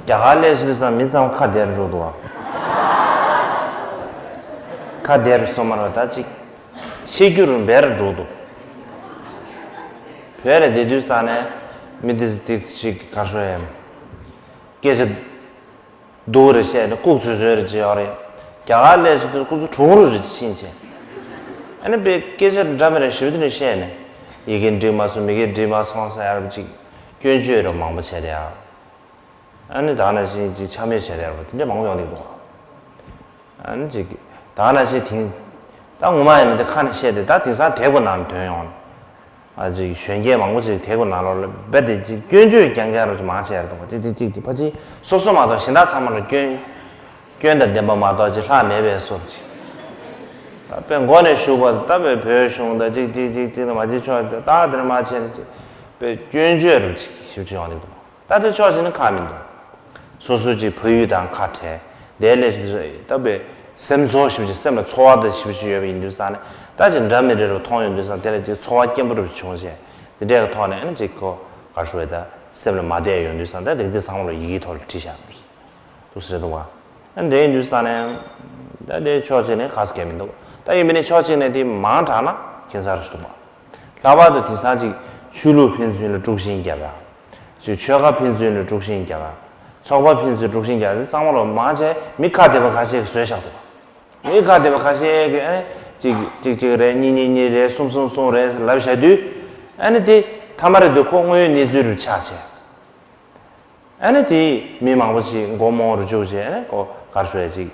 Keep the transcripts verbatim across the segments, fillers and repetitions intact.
རྒྱ་གར་སླེབས་ཚུལ་སང་མི་ཚང་ཁ་བདེ་རུ་འགྲོ་འདུག་ཨ། ཁ་བདེ་རུ་སོང་མ་རེད་ད་ཅིག་ཤེས་རྒྱུར་འབད་རུ་འགྲོ་འདུག་བོད་ལ་བསྡད་དུས་ས་ནས་མི་དེ་ཅིག་ག་ཤོ་ཡ་སྐད་ཆ་སྡུག་རེ་བཤད་ནས་ལྐུགས་ཚོད་ཚོད་རེ་བྱེད་ཡོད་རེད། རྒྱ་གར་སླེབས་ཚུལ་དུ་ཁོ་ཚོ་གྲུང་རུ་རེ་ཕྱིན་བྱས། ཨ་ནི་པའི་སྐད་ཆ་འདྲ་མི་འདྲ་ཞིབ་ཏུ་ནས་བཤད་ནས་ཡི་གེ་འགྲིག་མ་སོང་མི་གེ་འགྲིག་མ་སོང་ཟེར་ཡ་རབས་ཅིག་སྐྱོན་བརྗོད་རབས་མང་པོ་བྱས་ཏེ་ཡ། ཨ་ནི་ད་ནང་བཞིན་ཅིག་ཆ་མེད་བྱས་ཏེ་ཡ་དེ་འདྲ་མང་པོ་ཡོང་གི་འདུག་ཨ་ནི་ཅིག་ད་ནང་བཞིན་དེང་ད་ངོ་མ་ཡིན་ན་དེ་ཁ་ནས་བཤད་དེ་ད་དེང་སང་དེབ་ཀྱི་ནང་ནས་ཐོན་ཡོང་། ཨ་ཅིག་གཞོན་སྐྱེས་མང་པོ་ཅིག་དེབ་ཀྱི་ནང་ལོགས་ལ་རྦད་དེ་ཅིག་སྐྱོན་བརྗོད་རྐྱང་རྐྱང་རུ་ཅིག་མང་ཆེ་ཡ་རེད་འདུག་པ་ཅིག་ཅིག་ཅིག་ཅིག་ཕ་ཅིག་སོ་སོ་མ་གཏོགས་གཞན་དག་ཚང་མ་ལ་སྐྱོན། སྐྱོན་དང་ལྡན་པ་མ་གཏོགས་ཅིག་ལྷག་མེད་པའི་བཟོ་འདྲ་ཅིག་ད་དཔེ་མགོ་ནས་ཞུགས་པ་ད་དཔེ་བོད་གཞུང་དང་ཅིག་ཅིག་ཅིག་ཅིག་དང་མ་ཅིག་ཕྱོགས་ད་དེར་མ་བྱས་ནས་ཅིག་དཔེ་སྐྱོན་བརྗོད་རུ་ཅིག་ཞིབ་ཅིག་ཡོང་གི་འདུག་ད་དེ་ཕྱོགས་གཅིག་ནས་ཁག་མི་འདུག་སོ་སོ་ཅིག་ཕ་ཡུལ་དང་ཁ་བྲལ་དེ་ལས་ཞིབ་ཅིག་ད་དཔེ་སེམས་ཚོར་ཞིབ་ཅིག་སེམས་ལ་ཚོར་བ་དང་ཞིབ་ཅིག་ཡོད་པ་ཡིན་དུས་ཙང་ནས་ད་ཅིག་འདྲ་མི་འདྲ་རུ་མཐོང་ཡོང་དུས་ཙང་དེ་ལ་ཅིག་ཚོར་བ་སྐྱེན་པོ་རུ་བྱུང་བྱས་དེ་འདྲའི་ཐོག་ནས་ཨ་ནི་ཅིག་ཁོ་ག་ཤོད་ད་སེམས་ལ་མ་བསྡད་ཡོང་དུས་ཙང་ད་རིགས་དེ་ཚང་མ་ལ་ཡི་གེའི་ཐོག་ལ་བྲིས་བཞག་འདུག་ཟེར་འདུག་བ། ཨ་འདྲ་ཡིན་དུས་ཙང་ནས་ད་དེ་ཕྱོགས་གཅིག་ནས་ག་ས་གས་མི་འདུག་ད་ཡིན་པ་ནི་ཕྱོགས་གཅིག་ནས་དེ་མང་དྲགས་ན་ཁྱད་མཚར་ཞིག་འདུག་བ། ལྷག་པར་དུ་དེང་སང་ཅིག་ཆོས་ལུགས་ཕན་ཚུན་ལ་དཀྲུག་ཤིང་བརྒྱབ་ཡ། ཅིག་ཆོལ་ཁ་ཕན་ཚུན་ལ་དཀྲུག་ཤིང་བརྒྱབ་ཡ། ཚོགས་པ་ཕན་ཚུན་དཀྲུག་ཤིང་བརྒྱབ་ཡ་དེ་ཚང་མ་ལ་མང་ཆེ་མི་ཁ་བདེ་བ་ཁ་ཤས་ཀྱིས་བཟོས་བཞག་འདུག་མི་ཁ་བདེ་བ་ཁ་ཤས་ཀྱིས་ཨ་ནི་ཅིག་ཅིག་ཅིག་རེད་གཉིས་གཉིས་གཉིས་རེད་གསུམ་གསུམ་གསུམ་རེད་ལབ་བཞག་དུས་ཨ་ནི་དེ་ཐ་མ་རེད་དུས་ཁོ་དངོས་ཡོད་གནས་ཚུལ་རུ་ཆགས་བྱས། ཨ་ནི་དེ་མི་མང་པོ་ཞིག་མགོ་རྨོངས་རུ་བཅུག་བྱས་ཨ་ནི་ཁོ་གར་ཤོད་ཅིག་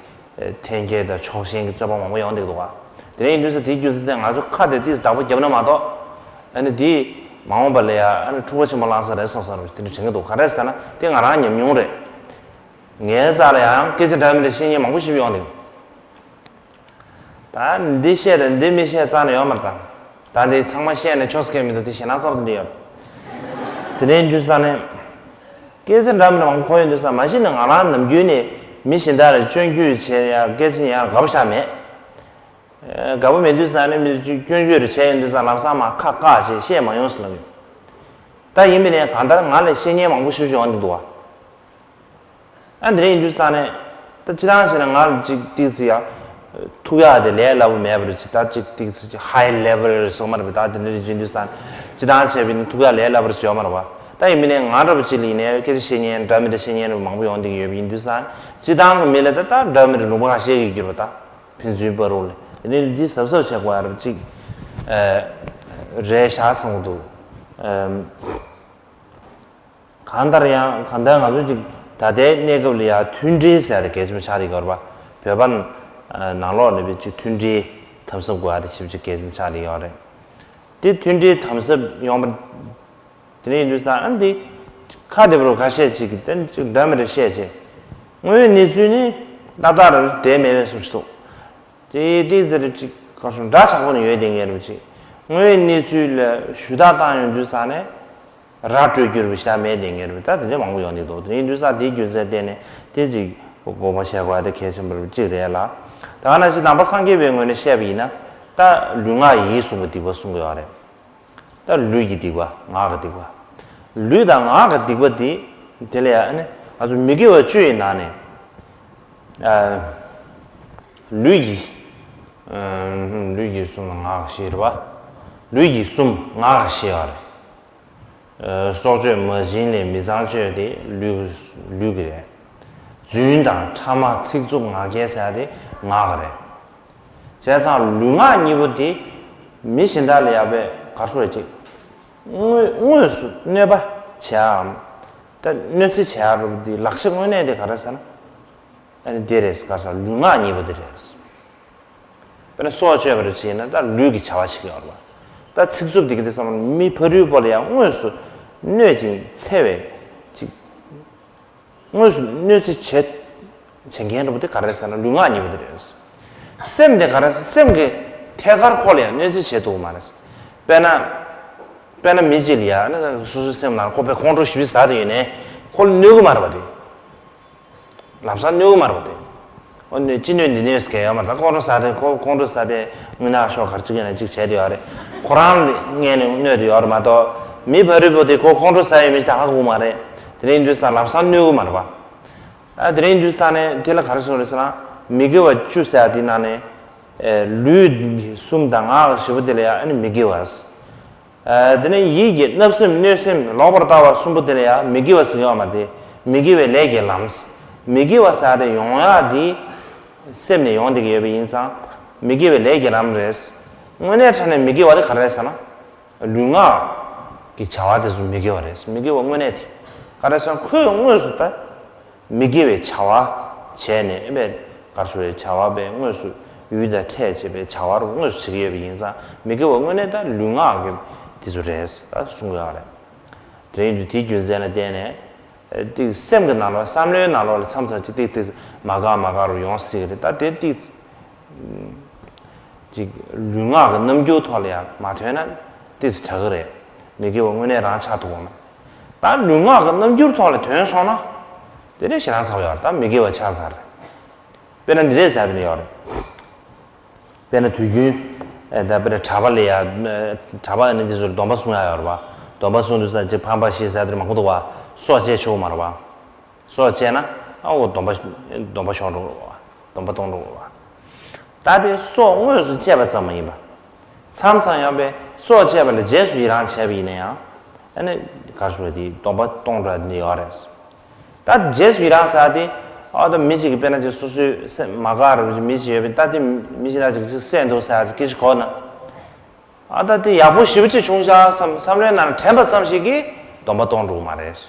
འཐེན་འཁྱེར་དང་ཕྱོགས་ཞེན་གྱི་རྩོད་པ་མང་པོ་ཡོང་བསྡད་འདུག་ག་དེ་རིང་ཡིན་དུས་ཙང་དེའི་རྒྱུ་མཚན་དེ་ང་ཚོ་ཁ་དེ་ཏིས་བདག་པོ་བརྒྱབ་ན་མ་གཏོགས་ཨ་ནི་དེ་མ་འོངས་པ་ལ་ཡ་ཨ་ནི་འཁྲུག་པ་ཆེན་པོ་བསླངས་ས་རེད་བསམ་བསམ་རུ་དེ་འདྲ་དྲན་གྱི་འདུག་ག་རེ་ཟེར་ན་དེ་ང་རང་ཉམས་མྱོང་རེད། ངའི་རྩ་ལ་ཡང་སྐད་ཆ་འདྲ་མི་འདྲ་བཤད་མཁན་མང་པོ་ཞིག་ཡོང་འདུག་ད་འདི་བཤད་དང་འདི་མི་བཤད་རྩ་ནས་ཡོད་མ་རེད་ད། ད་འདི་ཚང་མ་བཤད་ནས་ཆོག་ས་གང་མི་འདུག་དེ་ཞེད་སྣང་ཚ་པོ་དེ་འདྲ་ཡོད། དེ་ནས་རྒྱུ་ས་ནས་སྐད་ཆ་འདྲ་མི་འདྲ་མང་པོ་གོ་ཡོང་དུས་ས་མ་གཞི་ནས་ང་རང་ནམ་རྒྱུན་ནས་མི་གཞན་དག་ལ་སྐྱོན་བརྗོད་བྱེད་ཡ་སྐད་ཆ་ཡང་དགའ་པོ་ཞེ་དྲག་མེད། དགའ་པོ་མེད་དུས་ས་ནས་མི་སྐྱོན་བརྗོད་རེ་བྱས་ཡོང་དུས་ས་ལམ་སང་མ་ཁ་བཀག་བྱས་བཤད་མ་ཡོང་ཟེར་ལབ་ཡོད། ད་ཡིན་པས་ནས་གང་ལྟར་ང་ལ་བཤད་མཁན་མང་པོ་ཞེ་པོ་ཅིག་ཡོང་གི་འདུག་བ། ཨ་འདི་རེད་ཡིན་དུས་ས་ནས་ད་སྤྱི་བཏང་བྱས་ན་ང་ལ་ཅིག་ཏིག་ཙི་ཡ་ཐུག་ཡག་དེ་ལས་སླ་པོ་མེད་པ་རེད་ཅིག་ད་ཅིག་ཏིག་ཙི་ཅིག་ཧའི་ལེ་ཝལ་སོང་མ་རེད་པས། ད་དེ་འདྲ་རེད་ཡིན་དུས་ས་ནས་སྤྱི་བཏང་བྱས་པས་ན་ཐུག་ཡག་ལས་སླ་པོ་རེད་ཅིག་ཡོད་མ་རེད་པ། ད་ཡིན་མིན་ནས་ང་འདྲ་པོ་ཅིག་ལ་ཡིན་ནའི་སྐད་ཆ་བཤད་མཁན་འདྲ་མི་འདྲ་བཤད་མཁན་རེ་མང་པོ་ཡོང་བསྡད་ཀྱི་ཡོད་པ་ཡིན་དུས་ས་ནས་སྤྱི་བཏང་གི་མི་ལ་ད་ད་འདྲ་མི་འདྲ་ལུང་པ་ཁ་ཤས་ཀྱིས་གྱུར་པ་ད་ཕན་ཚུན་བར་དུ་ལ་ཡིན་ནའི་འདི་གཟབ་གཟབ་བྱེད་དགོས་ཡ་རེད་ཅིག་རེད་ཤག་བསམ་གྱི་འདུག་གང་ལྟར་ཡང་གང་ལྟར་ང་ཚོ་ཅིག་ད་ལྟའི་གནས་སྐབས་ལ་ཡང་མཐུན་སྒྲིལ་ཟེར་ཡ་དེ་གལ་ཆེན་པོ་ཆགས་བསྡད་ཡོད་རེད་པ། བོད་པ་ནང་ལོགས་ནས་བའི་ཅིག་མཐུན་སྒྲིལ་དམ་ཟབ་དགོས་ཡ་དེ་ཞེ་པོ་ཅིག་གལ་ཆེན་པོ་ཆགས་བསྡད་ཡོད་རེད། དེ་མཐུན་སྒྲིལ་དམ་ཟབ་ཡོང་བ་དེ་ནས་ཡིན་དུས་ས་ཨ་འདི་ཁ་བདེ་པོ་ཁ་ཤས་ཅིག་གིས་དེ་ཅིག་འདྲ་མི་འདྲ་བཤད་བྱས་དངོས་ཡོད་གནས་ཚུལ་ནི་ཏག་ཏག་རེད་བསྡད་མེད་པའི་བཟོ་ཞིག་འདུག་དེ་དེ་ཟེར་ཅིག་ག་སོང་འདྲ་ཆགས་པོ་ནས་ཡོད་བསྡད་མཁན་རེད་པ་ཅིག་དངོས་ཡོད་གནས་ཚུལ་ལ་ཞུ་དག་བཏང་ཡོང་དུས་ས་ནས་ར་སྤྲོད་རྒྱུ་རེད་པ་ཞེ་དྲག་མེད་བསྡད་མཁན་རེད་པ། ད་དེ་འདྲ་མང་པོ་ཡོང་བསྡད་འདུག་དེ་ཡིན་དུས་ས་དེའི་རྒྱུ་མཚན་བརྟེན་ནས་དེ་ཅིག་དགོངས་པ་བཞེས་དགོས་ཡ་དེ་གལ་ཆེན་པོ་རེད་པ་ཅིག་རེད་ལ། ད་ག་ནང་བཞིན་ནང་པ་སངས་རྒྱས་པའི་ངོས་ནས་བཤད་པ་ཡིན་ན་ད་ལུས་ངག་ཡིད་གསུམ་པོ་སྡིག་པ་གསུང་གི་ཡོད་རེད། ད་ལུས་ཀྱི་སྡིག་པ་ངག་གི་སྡིག་པ། ལུས་དང་ངག་གི་སྡིག་པ་འདི་དེ་ལ་ཡང་ཨ་ནི་ང་ཚོ་མི་དགེ་བ་བཅུ་ཡི་ནང་ནས་ཨ་ལུས་ཀྱི་ཨ་ལུས་ཀྱི་གསུམ་ལ་ངག་གི་བཞི་རེད་པ། ལུས་ཀྱི་གསུམ་ངག་གི་བཞི་ཡོད་རེད། ཨ་སྲོག་གཅོད་མ་བྱིན་ལེན་མི་ཚངས་སྤྱོད་དེ་ལུས་ལུས་ཀྱི་རེད། རྫུན་དང་ཕྲ་མ་ཚིག་རྩུབ་ངག་འཁྱལ་ཟེར་ཡ་དེ་ངག་གི་རེད། བྱས་ཙང་ལུས་ངག་གཉིས་པོ་དེ་མི་གཞན་དག་ལ་ཡག་པའི་གར་སོ་རེ་ཅིག་དངོས་དངོས་སུ་གནོད་པ་བྱེད་ཡའམ་ད་གནོད་འཚེ་བྱེད་ཡ་རུ་དེ་ལག་ཆ་དངོས་གནས་དེ་ག་རེ་ཟེར་ན་ཨ་ནི་དེ་རེད་ག་ས་ལུས་ངག་གཉིས་པོ་དེ་རེད། དཔེར་ན་སྲོག་གཅོད་པ་རུ་བྱས་ན་ད་ལུས་ཀྱི་བྱ་བ་ཞིག་ཡོད་རེད་པ། ད་ཚིག་རྩུབ་དེ་ག་དེ་ཚང་མ་མི་ཕ་རོལ་པོ་ལ་ཡང་དངོས་སུ་གནོད་ཅིང་འཚེ་བའི་ཅིག་དངོས་སུ་གནོད་འཚེ་བྱེད་བྱེད་མཁན་འདྲ་པོ་དེ་ག་རེ་ཟེར་ན་ལུས་ངག་གཉིས་པོ་དེ་རེད། སེམས་དེ་ག་རེ་ཟེར་སེམས་ཀྱི་ཐད་ཀར་ཁོ་ལ་ཡང་གནོད་འཚེ་བྱེད་ཐུབ་ཀྱི་མ་རེད། དཔེར་ན་དཔེར་ན་མི་གཅིག་ལ་ཡང་ནི་སོ་སོའི་སེམས་ནང་ཁོ་པའི་ཁོང་ཁྲོ་ཞེ་པོ་ཟ་དེ་ཡོད་ནས་ཁོ་ལ་གནོད་ཀྱི་མ་རེད་པ་དེ། ལམ་སང་གནོད་ཀྱི་མ་རེད་པ་དེ། ཨོ་གནོད་ཅི་གནོད་འདི་གནོད་ཟེར་མཁན་ཡོད་མ་རེད། ད་ཁོང་ཁྲོ་ཟ་དེ་ཁོ་ཁོང་ཁྲོ་ཟ་དེ་རྔུལ་ནག་ཤོག་གར་གཅིག་ཡིན་ན་གཅིག་བྱས་དེ་ཡོད་རེད། ཁོ་རང་ལ་གནོད་དེ་ཡོད་རེད་མ་གཏོགས་མི་ཕ་རོལ་པོ་དེ་ཁོ་ཁོང་ཁྲོ་ཟ་ཡོད་མེད་ཅིག་ད་ཧ་གོ་གི་མ་རེད། དེ་ནས་ཡིན་དུས་ས་ལམ་སང་གནོད་ཀྱི་མ་རེད་པ། ཨ་དེ་རིང་དུས་ས་ནས་དེ་ལ་ག་རེ་གསུངས་རེད་ཟེར་ན། མི་དགེ་བ་བཅུ་ཟེར་ཡ་དེ་ནང་ནས་ཨེ་ལུས་གསུམ་དང་ངག་བཞི་པོ་དེ་ལ་ཡང་ཨ་ནི་མི་དགེ་བ། ཨ་དེ་ནས་ཡིད་ཀྱི་བརྣབ་སེམས་གནོད་སེམས་ལོག་པར་ལྟ་བ་གསུམ་པོ་དེ་ལ་ཡང་མི་དགེ་བ་ཟེར་གྱི་ཡོད་མ་རེད། མི་དགེ་བའི་ལས་ཀྱི་ལམ། མི་དགེ་བ་ཟེར་ཡ་དེ་ཡོང་ཡ་དེ་སེམས་ནས་ཡོང་བསྡད་ཀྱི་ཡོད་པ་ཡིན་ཙང་མི་དགེ་བའི་ལས་ཀྱི་ལམ་རེད། དངོས་གནས་དྲང་གནས་མི་དགེ་བ་དེ་ག་རེ་རེད་ཟེར་ན། ལུས་ངག་གི་བྱ་བ་དེ་ཚོ་མི་དགེ་བ་རེད། མི་དགེ་བ་དངོས་གནས་དེ་ག་རེ་ཟེར་ན་ཁོས་དངོས་སུ་ད་མི་དགེ་བའི་བྱ་བ་བྱས་ནས་ཨེ་བས་གར་སོ་བའི་བྱ་བ་པས་དངོས་སུ་ཡུལ་དང་ཕྲད་བྱེད་པའི་བྱ་བ་རུ་དངོས་སུ་བྱེད་ཀྱི་ཡོད་པ་ཡིན་ཙང་མི་དགེ་བ་དངོས་གནས་ད་ལུས་ངག་གི་དེ་ཚོ་རེད་ད་གསུང་གི་ཡོད་རེད། དེ་ཡིན་དུས་དེའི་རྒྱུ་མཚན་ལ་བརྟེན་ནས་ཏིག་སེམས་ཀྱི་ནང་ལོགས་བསམ་བློའི་ནང་ལོགས་ལ་མཚམས་མཚམས་ཅིག་ཏིག་ཏིག་མ་དགའ་མ་དགའ་རུ་ཡོང་སྲིད་ཀྱི་རེད། ད་དེ་ཏིག་ཅིག་ལུས་ངག་གི་རྣམ་འགྱུར་ཐོག་ལ་ཡང་མ་ཐོན་ན་ཏིག་ཙི་དྲག་གི་རེད། མི་དགེ་བ་དངོས་གནས་རང་ཆགས་ཐུབ་ཀྱི་མ་རེད། ད་ལུས་ངག་གི་རྣམ་འགྱུར་ཐོག་ལ་ཐོན་སོང་ན་དེ་ནས་ཞེ་སྡང་ཚ་བ་ཡོད་རེད། ད་མི་དགེ་བ་ཆགས་ཚར་རེད། དཔེར་ན་འདི་འདྲས་ཟེར་བ་ནི་ཡོད་རེད། དཔེར་ན་དུས་རྒྱུན་ཨེ་ད་དཔེར་ན་གྲྭ་པ་ལ་ཡ་གྲྭ་པ་ནི་འདི་ཚོར་སྡོམ་པ་སྲུང་ཡ་ཡོད་རེད་པ། སྡོམ་པ་སྲུང་དུས་ས་ཅིག་ཕམ་པ་ཤི་ཟེར་དེར་མང་པོ་འདུག་པ། སྲོག་བཅད་ཆོག་མ་རེད་པ། སྲོག་བཅད་ན་ཨ་འོ་སྡོམ་པ་སྡོམ་པ་ཤོར་འགྲོ་བ། སྡོམ་པ་གཏོང་འགྲོ་བ། ད་དེ་སྲོག་དངོས་སུ་བཅད་པ་ཙམ་མ་ཡིན་པ། མཚམས་མཚམས་ཡང་པའི་སྲོག་བཅད་པ་ལ་རྗེས་སུ་ཡི་རང་བྱས་པ་ཡིན་ན་ཡང་ཨ་ནི་ག་རེ་ཞུ་བ་དེ་སྡོམ་པ་གཏོང་འགྲོ་ཡ་དེ་ཡོད་རེད། ད་རྗེས་སུ་ཡི་རང་ཟེར་དེ་ཨ་ད་མི་གཅིག་གིས་དཔེར་ན་ཅིག་སོ་སོའི་སེམས་མ་དགའ་རེད་པ་ཅིག་མི་གཅིག་ཡོད་པས་ད་དེ་མི་གཅིག་ན་ཅིག་ཅིག་བསད་འདུག་ཟེར་ཅིག་སྐད་ཅིག་གོ་ན། ཨ་ད་དེ་ཡག་པོ་ཞེ་པོ་ཅིག་བྱུང་ཤག་བསམ་བསམ་བློའི་ནང་དྲན་པ་ཙམ་ཞིག་གིས་སྡོམ་པ་གཏོང་འགྲོ་གི་མ་རེད།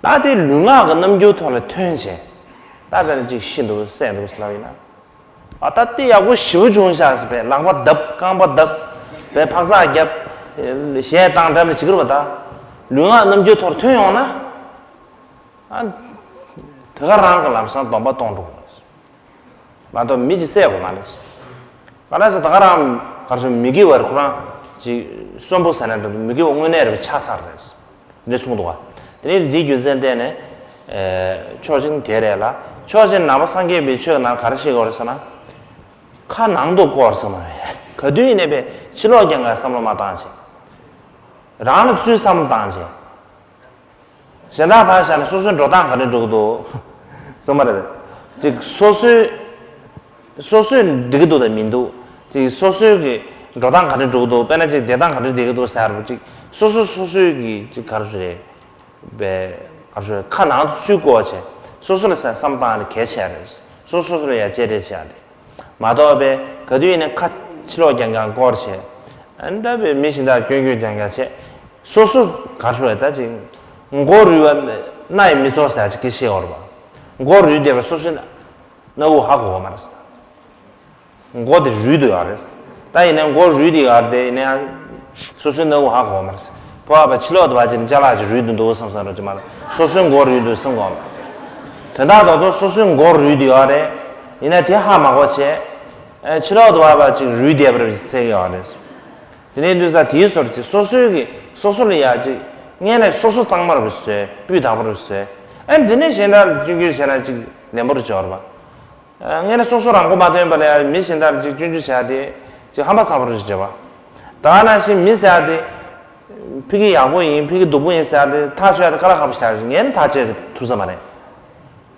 ད་དེ་ལུས་ངག་གི་རྣམ་འགྱུར་ཐོག་ལ་ཐོན་བྱས། ད་དཔེར་ན་ཅིག་ཤི་འདུག་བསད་འདུག་ཟེར་ལབ་ཡིན་ན། ཨ་ད་དེ་ཡག་པོ་ཞེ་པོ་བྱུང་ཤག་ཟེར་བས་ལག་པ་བརྡབ་རྐང་པ་བརྡབ་བས་འཕག་འཚག་རྒྱབ། གཞས་བཏང་འགྲམ་ལ་བྱེད་ཀྱི་རེད་པ། ད་ལུས་ངག་རྣམ་འགྱུར་ཐོག་ཐོན་ཡོང་ན། ཨ་དེ་ག་རང་གི་ལམ་སང་སྡོམ་པ་གཏོང་འགྲོ་གི་རེད། མ་གཏོགས་མི་གཅིག་བསད་དགོས་མ་རེད། ག་ལ་ཟེར་ད་ག་རང་ག་རེ་ཟེར་མི་དགེ་བར་ཁོ་རང་ཅིག་གསོན་པོ་ཟ་ན་འདྲ་མི་དགེ་བ་དངོས་གནས་རེད་པ་ཆགས་ཚར་རེད། འདི་གསུངས་འདུག་བ། དེ་ནས་འདིའི་རྒྱུ་མཚན་བལྟས་ནས། ཕྱོགས་གཅིག་དེ་རེད་ལ། ཕྱོགས་གཅིག་ནང་པ་སངས་རྒྱས་པའི་ཆོས་ནང་ག་རེ་བཤད་དགོས་རེད་ཟེར་ན། ཁ་ནང་དུ་བསྐོར་ཟེར་མ་རེད། ག་དུས་ཡིན་ནའི་པའི་ཕྱི་ལོགས་རྐྱང་ག་བསམ་བློ་མ་བཏང་བྱས། རང་ལ་ཚུར་བསམ་བློ་བཏང་བྱས། གཞན་དག་ཕར་བཞག་ན་སོ་སོའི་འགྲོ་སྟངས་ག་འདྲ་འགྲོ་གི་འདུག་གསུངས་པ་རེད། ཅིག་སོ་སོའི་སོ་སོས་འགྲིག་གི་འདུག་དང་མི་འདུག་ཅིག་སོ་སོའི་གི་འགྲོ་སྟངས་ག་འདྲ་འགྲོ་གི་འདུག་དཔེར་ན་ཅིག་བསྡད་སྟངས་ག་འདྲ་བསྡད་ཀྱི་འདུག་ཟེར་བ་ཅིག་སོ་སོ་སོ་སོའི་གི་ཅིག་ག་རེ་ཞུ་རེད། པའི་ག་རེ་ཞུ་རེད་ཁ་ནང་དུ་ཚུར་བསྐོར་བྱས་སོ་སོ་ལ་བསམ་བཏང་ནས་གལ་ཆེ་རེད། སོ་སོ་སོ་ལ་ཡ་གཅེས་སྤྲས་བྱས་ཏེ། མ་གཏོགས་པའི་ག་དུས་ཡིན་ན་ཁ་ཕྱི་ལོགས་རྐྱང་རྐྱང་བསྐོར་བྱས། ཨ་ནི་ད་པའི་མི་གཞན་དག་སྐྱོན་སྐྱོན་རྐྱང་རྐྱང་བྱས། སོ་སོ་ག་རེ་ཞུ་རེད་ད་ཅིག་མགོ་རུལ་བ་སྣ་ཡི་མི་ཚོགས་ཟེར་ཅིག་སྐད་ཆ་བཤད་ཡོད་རེད་པ། མགོ་རུལ་བསྡད་པ་སོ་སོའི་སྣ་ཁུག་ཧ་གོ་བ་མ་རེད། མགོ་དེ་རུལ་དུ་ཡོད་རེད། ད་ཡིན་ན་མགོ་རུལ་དེ་ཡོད་རེད་ཡིན་ན་ཡང་། སོ་སོའི་སྣ་ཁུག་ཧ་གོ་མ་རེད། ཕོ་བ་ཕྱི་ལོགས་དུ་བ་ཅིག་ཅ་ལག་ཅིག་རུལ་དུ་འདུག་བསམ་བསམ་རོགས་ཅིག་མ་རེད། སོ་སོའི་མགོ་རུལ་དུ་བསམ་གོ་མ་རེད། དོན་དག་རྡོག་རྡོག་སོ་སོའི་མགོ་རུལ་དེ་ཡོད་རེད། ཡིན་ན་དེ་ཧ་མ་གོ་བྱས། ཨེ་ཕྱི་ལོགས་དུ་བ་བ་ཅིག་རུལ་བསྡད་པ་རེད་ཟེར་གི་ཡོད་རེད། དེ་ནས་འདུག་ས་དེའི་སོར་ཅིག་སོ་སོའི་གི་སོ་སོ་ལ་ཡ་ཅིག་ངས་ནས་སོ་སོ་གཙང་མ་རུ་བཟོས་སྤུས་དག་པོ་རུ་བཟོས། ཨེ་འདི་ནས་གཞན་དག་སྐྱོན་སྐྱོན་བྱས་ན་ཅིག་ལན་པོ་རུ་འབྱོར་བ། ངས་ནི་སོ་སོ་རང་མགོ་མ་ཐོན་པ་ལ་ཡང་མི་གཞན་དག་ཅིག་སྐྱོན་བརྗོད་བྱ་དེ་ཅིག་ཧམ་པ་ཚ་པོ་རེ་བྱེད་པ། ད་ག་ནང་བཞིན་མི་ཟེར་ཡ་དེ་ཕ་གི་ཡག་པོ་ཡིན་ཕ་གི་སྡུག་པོ་ཡིན་ཟེར་ཡ་དེ་ཐག་ཆོད་ཡ་དེ་དཀའ་ལས་ཁག་པོ་ཞིག་རེད། ངས་ནི་ཐག་བཅད་ཐུབ་ས་མ་རེད།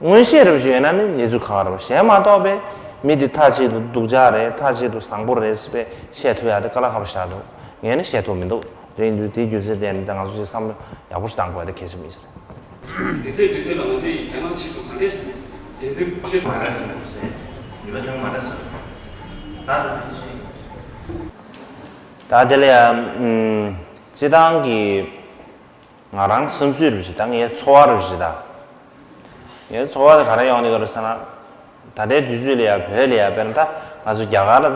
མངོན་ཤེས་རེ་བ་ཞིག་ཡོད་ན་ནི་གནས་ཚུལ་ཁག་ཁག་རེད་པ། གཞན་མ་གཏོགས་པའི་མི་དེ་ཐག་ཆོད་དུ་སྡུག་ཅག་རེད་ཐག་ཆོད་དུ་བཟང་པོ་རེད་ཟེར་བས་བཤད་ཐུབ་ཡ་དེ་དཀའ་ལས་ཁག་པོ་ཞིག་འདུག་ངས་ནི་བཤད་ཐུབ་མི་འདུག་རེད་འདུག་དེའི་རྒྱུ་མཚན་བརྟེན་ནས་ད་ང་ཚོ་ཞིག་བསམ་བློ་ཡག་པོ་ཞིག་བཏང་དགོས་ཡ་དེ་གལ་ཆེན་པོ་ཡིན་ཟེར། དུས་ཚོད་དུས་ཚོད་ལ་ང་ཚོས་རྒྱ་ནག་ཆེད་དུ་ག་འདྲས་འགྲན་བསྡུར་ཆེད་དུ་མ་འདྲ་ཟེར་ནས་ཟེར། ཡུལ་ལ་ཡང་མ་འདྲ་ཟེར། ད་ད་དུས་ཚོད་ད་དེ་ལ་ཡང་སྤྱི་བཏང་གི་ང་རང་བསམ་ཚུལ་རུ་ཞིག་དང་ངའི་ཚོར་བ་རུ་ཞིག་དང་། ངའི་ཚོར་བ་དེ་ག་རེ་ཡོང་གི་ཡོད་རེད་ཟེར་ན། ད་ལྟའི་དུས་ཚོད་ལ་ཡང་བོད་ལ་ཡང་དཔེར་ན་ད་ང་ཚོ་རྒྱ་གར་ལ་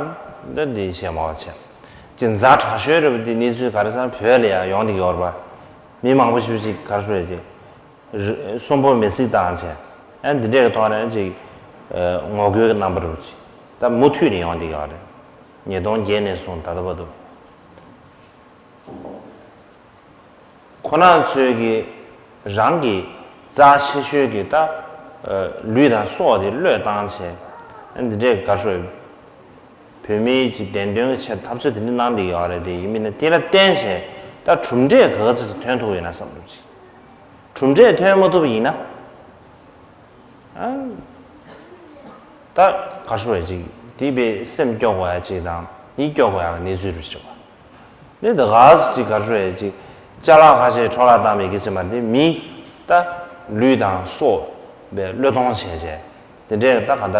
འདི་འདི་བཤད་མ་བ་བྱས། ཅིག་ཛ་དྲག་ཤོས་རེད་པ་འདི་གནས་ཚུལ་ག་རེ་ཟེར་ན་བོད་ལ་ཡང་ཡོང་གི་ཡོད་རེད་པ། མི་མང་པོ་ཞིག་ཅིག་ག་རེ་ཞུ་ཡ་ཅིག་གསོན་པོ་མེ་བསྲེགས་བཏང་བྱས། ཨ་འདི་འདྲའི་ཐོག་ནས་ཅིག་ངོ་རྒོལ་གྱི་རྣམ་པ་རུ་ཅིག་ད་མུ་མཐུད་ནས་ཡོང་གི་ཡོད་རེད། ཉིས་སྟོང་བརྒྱད་ནས་བཟུང་ད་ལྟ་བར་དུ། ཁོ་རང་ཚོས་ཀྱི་རང་གི་རྩ་ཆེ་ཤོས་ཀྱི་ད་ལུས་དང་སྲོག་དེ་བློས་བཏང་བྱས་འདི་འདྲའི་དགའ་ཤོས་བོད་མིའི་ཅིག་བདེན་དོན་གྱི་ཆེད་འཐབ་རྩོད་དེ་འདྲ་གནང་བསྡད་ཡོད་རེད། དེ་ཡིན་མིན་ན་དེ་ལ་བརྟེན་བྱས་ད་གྲུབ་འབྲས་ག་ཚོད་ཅིག་ཐོན་ཐུབ་ཡོད་ན་བསམ་འདུག་ཅིག་གྲུབ་འབྲས་ཐོན་མ་ཐུབ་པ་ཡིན་ན། ད་ག་རེ་ཟེར་ཅིག་དེ་བས་སེམས་སྐྱོ་དགོས་ཡ་ཅིག་དང་ཡིད་སྐྱོ་དགོས་ཡ་གི་གནས་ཚུལ་རེད་ཟེར་བ། ནི་ད་ག་ཟེ་ཅིག་ག་རེ་ཟེར་ཅིག་ཅ་ལག་ཁ་ཤས་འཕྲོ་བརླག་བཏང་བའི་གི་ཅིག་མ་རེད། དེ་མི་ད་ལུས་དང་སྲོག་བས་བློས་གཏོང་བྱས་བྱས་དེ་འདྲའི་ད་ག་ད་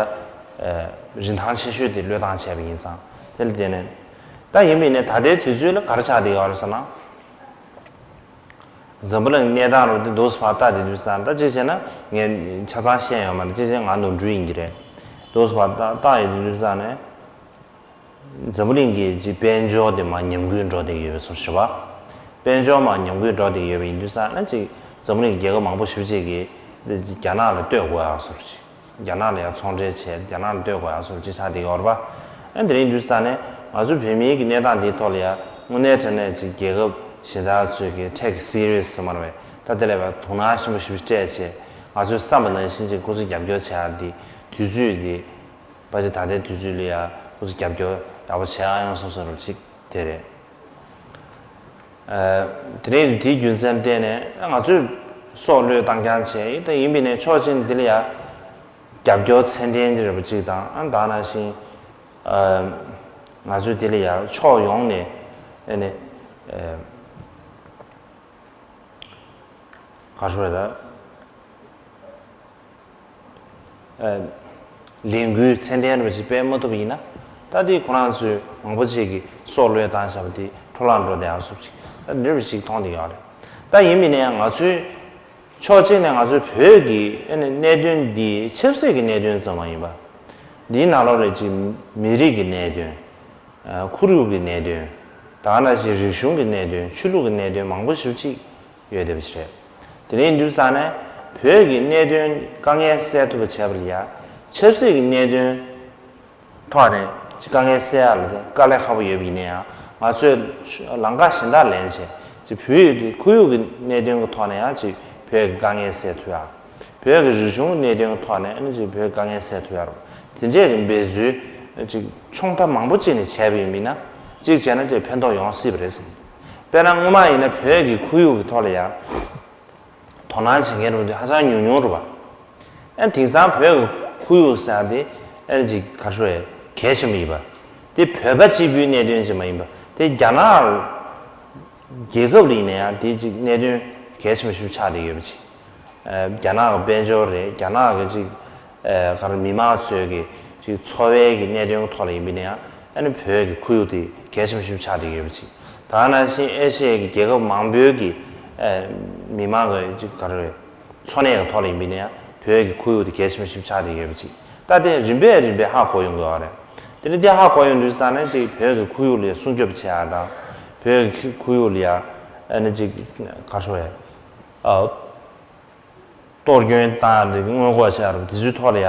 རིན་ཐང་ཆེ་ཤོས་དེ་བློས་བཏང་བྱས་པ་ཡིན་ཙང་། དེ་ལ་བརྟེན་ནས་ད་ཡིན་པའི་ནས་ད་ལྟའི་དུས་ཚོད་ལ་ག་རེ་ཆགས་བསྡད་ཡོད་རེད་ཟེར་ན། འཛམ་བུ་གླིང་གནས་སྟངས་རུ་དེ་འདུག་སེ་ཕར་ལྟ་དེ་དུས་ཙང་ད་ཅིག་བྱས་ན་ངས་ཆ་ཚང་བཤད་ཡོད་མ་རེད། ཅིག་བྱས་ང་ནོར་འཁྲུལ་ཡིན་གྱི་རེད། འདུག་སེ་ཕར་ལྟ་ལྟ་ཡོད་དེ་དུས་ཙང་ནས། འཛམ་བུ་གླིང་གི་ཅིག་དཔལ་འབྱོར་དེ་མར་ཉམས་རྒུད་འགྲོ་བསྡད་ཡོད་པའི་བཟོ་ཞིག་བ། དཔལ་འབྱོར་མར་ཉམས་རྒུད་འགྲོ་བསྡད་ཡོད་པ་ཡིན་དུས་ཙང་ན་ཅིག་འཛམ་བུ་གླིང་རྒྱལ་ཁབ་མང་པོ་ཞེ་པོ་ཅིག་གིས་རྒྱ་ནག་ལ་ལྟོས་དགོས་ཡག་བཟོ་ཞིག་རྒྱ་ནག་ལ་ཡང་ཚོང་འབྲེལ་བྱས་རྒྱ་ནག་ལ་ལྟོས་དགོས་ཡག་བཟོ་ཅིག་ཆགས་བསྡད་ཡོད་རེད་པ། ཨ་དེ་རིང་ཡིན་དུས་ཙང་ནས་ང་ཚོ་བོད་མིའི་གི་གནས་སྟངས་འདིའི་ཐོག་ལ་ཡང་དངོས་གནས་དྲང་གནས་ཅིག་རྒྱལ་ཁབ་གཞན་དག་ཚོས་གི་take serious་ཟེར་མ་རེད་པས། ད་དེ་ལས་པ་དོ་སྣང་ཆེན་པོ་ཞེ་པོ་ཅིག་སྤྲད་བྱས་ང་ཚོས་བསམ་པ་ནང་བཞིན་ཅིག་ཁོ་ཚོ་རྒྱབ་སྐྱོར་བྱེད་ཡག་འདི་དུས་ཚོད་འདི། ཕལ་ཆེར་ད་ལྟའི་དུས་ཚོད་ལ་ཡང་ཁོ་ཚོ་རྒྱབ་སྐྱོར་ཡག་པོ་བྱེད་ཨ་ཡོང་བསམ་བསམ་རུ་ཅིག་དེ་རེད། ཨ། དེ་རིང་དེའི་རྒྱུ་མཚན་བརྟེན་ནས་ང་ཚོས་སྲོག་བློས་བཏང་རྐྱང་བྱས་ད་ཡིན་པས་ནས་ཕྱོགས་གཅིག་ནས་དེ་ལ་ཡང་རྒྱབ་སྐྱོར་ཚད་ལྡན་དེ་རེད་པ་ཅིག་དང་ཨ་ད་ནང་བཞིན་ཨ། ང་ཚོས་དེ་ལ་ཡང་ཕྱོགས་ཡོངས་ནས་ཨ་ནི་ཨ། ག་རེ་ཟེར་ད། ལས་འགུལ་ཚད་ལྡན་རུ་ཞིག་སྤེལ་མ་ཐུབ་པ་ཡིན་ན། ད་ལྟའི་ཁོ་རང་ཚོའི་མང་པོ་ཅིག་གིས་སྲོག་བློས་བཏང་བཞག་པ་དེ་འཕྲོ་བརླག་འགྲོ་བསྡད་ཡག་བཟོ་ཅིག་ད་འདྲ་བ་ཞིག་མཐོང་བསྡད་ཡོད་རེད། ད་ཡིན་པས་ན་ཡང་ང་ཚོའི་ཕྱོགས་གཅིག་ནས་ང་ཚོའི་བོད་ཀྱི་ཨ་ནི་གནད་དོན་འདི་ཆབ་སྲིད་ཀྱི་གནད་དོན་ཙམ་མ་ཡིན་པ། འདིའི་ནང་ལོགས་ལ་ཅིག་མི་རིགས་ཀྱི་གནད་དོན། ཁོར་ཡུག་གི་གནད་དོན། ད་ག་ནང་བཞིན་རིག་གཞུང་གི་གནད་དོན་ཆོས་ལུགས་ཀྱི་གནད་དོན་མང་པོ་ཞེ་པོ་ཅིག་ཡོད་བསྡད་པ་ཞིག་རེད། དེ་ནས་ཡིན་དུས་ཙང་ནས་བོད་ཀྱི་གནད་དོན་དཀའ་ངལ་སེལ་ཐུབ་པ་བྱས་པ་ལ་ཡ། ཆབ་སྲིད་ཀྱི་གནད་དོན་ཐོག་ནས་ཅིག་དཀའ་ངལ་སེལ་ཡག་ལ་དེ་དཀའ་ལས་ཁག་པོ་ཡོད་པ་ཡིན་ན་ཡང་ང་ཚོས་ལམ་ཁ་གཞན་དག་ལེན་བྱས་ཅིག་བོད་ཀྱི་ཁོར་ཡུག་གི་གནད་དོན་གྱི་ཐོག་ནས་ཡང་ཅིག་བོད་ཀྱི་དཀའ་ངལ་སེལ་ཐུབ་ཡག་བོད་ཀྱི་རིག་གཞུང་གི་གནད་དོན་གྱི་ཐོག་ནས་ཨ་ནི་ཅིག་བོད་དཀའ་ངལ་སེལ་ཐུབ་ཡག་རེད། དེ་འདྲས་ཀྱི་འབད་རྩོལ་ཅིག་ཕྱོགས་མཐའ་མང་པོ་ཅིག་ནས་བྱས་པ་ཡིན་མིན་ན་ཅིག་བྱས་ན་ཅིག་ཕན་ཐོགས་ཡོང་སྲིད་པ་རེད་བསམ། དཔེར་ན་སྔོན་མ་ཡིན་ན་བོད་ཀྱི་ཁོར་ཡུག་གི་ཐོག་ལ་ཡང་དོ་སྣང་བྱེད་མཁན་རུ་དེ་ཧ་ཅང་ཉུང་ཉུང་རུ་བ། ཨ་དེང་སང་བོད་ཀྱི་ཁོར་ཡུག་ཟེར་ཡག་དེ་ཨ་ནི་ཅིག་ག་རེ་ཟེར་གལ་ཆེན་པོ་ཡིན་པ། དེ་བོད་པ་གཅིག་པུའི་གནད་དོན་ཅིག་མ་ཡིན་པ་དེ་རྒྱ་ནག་རྒྱལ་ཁབ་ལ་ཡིན་ན་ཡང་དེ་ཅིག་གནད་དོན་གལ་ཆེན་པོ་ཞིག་ཆགས་བསྡད་ཡོད་པ་ཅིག་ཨ་རྒྱ་ནག་གི་དཔལ་འབྱོར་རེད། རྒྱ་ནག་གི་ཅིག་ཨ་ག་རེ་མི་མང་ཚོའི་གི་ཅིག་འཚོ་བའི་གི་གནད་དོན་གི་ཐོག་ལ་ཡིན་པ་ཡིན་ན་ཡང་ཨ་ནི་བོད་ཀྱི་ཁོར་ཡུག་དེ་གལ་ཆེན་པོ་ཞིག་ཆགས་བསྡད་ཡོད་པ་ཅིག་ད་ག་ནང་བཞིན་ཨེ་ཤི་ཡའི་གི་རྒྱལ་ཁབ་མང་པོའི་གི་ཨ་མི་མང་གི་ཅིག་ག་རེ་འཚོ་གནས་གི་ཐོག་ལ་ཡིན་པ་ཡིན་ན་ཡང་བོད་ཀྱི་ཁོར་ཡུག་དེ་གལ་ཆེན་པོ་ཞིག་ཆགས་བསྡད་ཡོད་པ་ཅིག་ད་དེ་རིམ་པས་རིམ་པས་ཧ་གོ་ཡོང་གི་ཡོད་རེད། དེ་ནི་དེ་ཧ་གོ་ཡོང་དུས་ཙང་ནས་ཅིག་བོད་ཀྱི་ཁོར་ཡུག་ལ་སྲུང་སྐྱོབ་བྱེད་ཡག་དང་བོད་ཀྱི་ཁོར་ཡུག་ལ་ཡ་ཨ་ནི་ཅིག་ག་རེ་ཟེར་ཨ། གཏོར་སྐྱོན་བཏང་ཡག་དེ་སྔོན་འགོག་བྱེད་ཡག་རུ་དེ་ཚོའི་ཐོག་ལ་ཡ་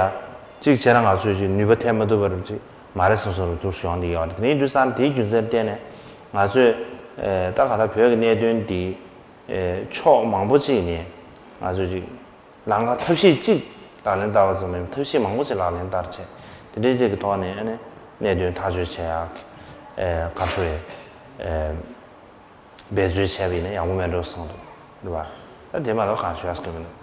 གཅིག་བྱས་ན་ང་ཚོས་ཅིག་ནུས་པ་ཐེབས་མ་ཐུབ་པ་རུ་ཅིག་མ་རེད་བསམ་བསམ་རུ་འདུག་སེ་ཡོང་བསྡད་ཡོད་རེད། དེ་ནས་ཡིན་དུས་ཙང་དེའི་རྒྱུ་མཚན་བརྟེན་ནས་ང་ཚོས་ཨེ་ད་ག་ད་བོད་ཀྱི་གནད་དོན་འདི་ཨེ་ཕྱོགས་མང་པོ་ཅིག་ནས་ང་ཚོས་ཅིག་ལམ་ཁ་ཐབས་ཤེས་གཅིག་ལག་ལེན་བསྟར་བ་ཙམ་མིན་པར་ཐབས་ཤེས་མང་པོ་ཅིག་ལག་ལེན་བསྟར་བྱས་དེ་འདྲའི་ཅིག་གི་ཐོག་ནས་ཨ་ནི་གནད་དོན་ཐག་གཅོད་བྱེད་ཡག་ཨེ་ག་རེ་ཟེར་ཨེ། འབད་རྩོལ་བྱས་པ་ཡིན་ན་ཡག་པོ་མེད་འགྲོ་བསམ་འདུག་རེད་བ། ད་དེ་མ་གཏོགས་གང་ཞུ་ཡག་ཟེར་གྱི་མི་འདུག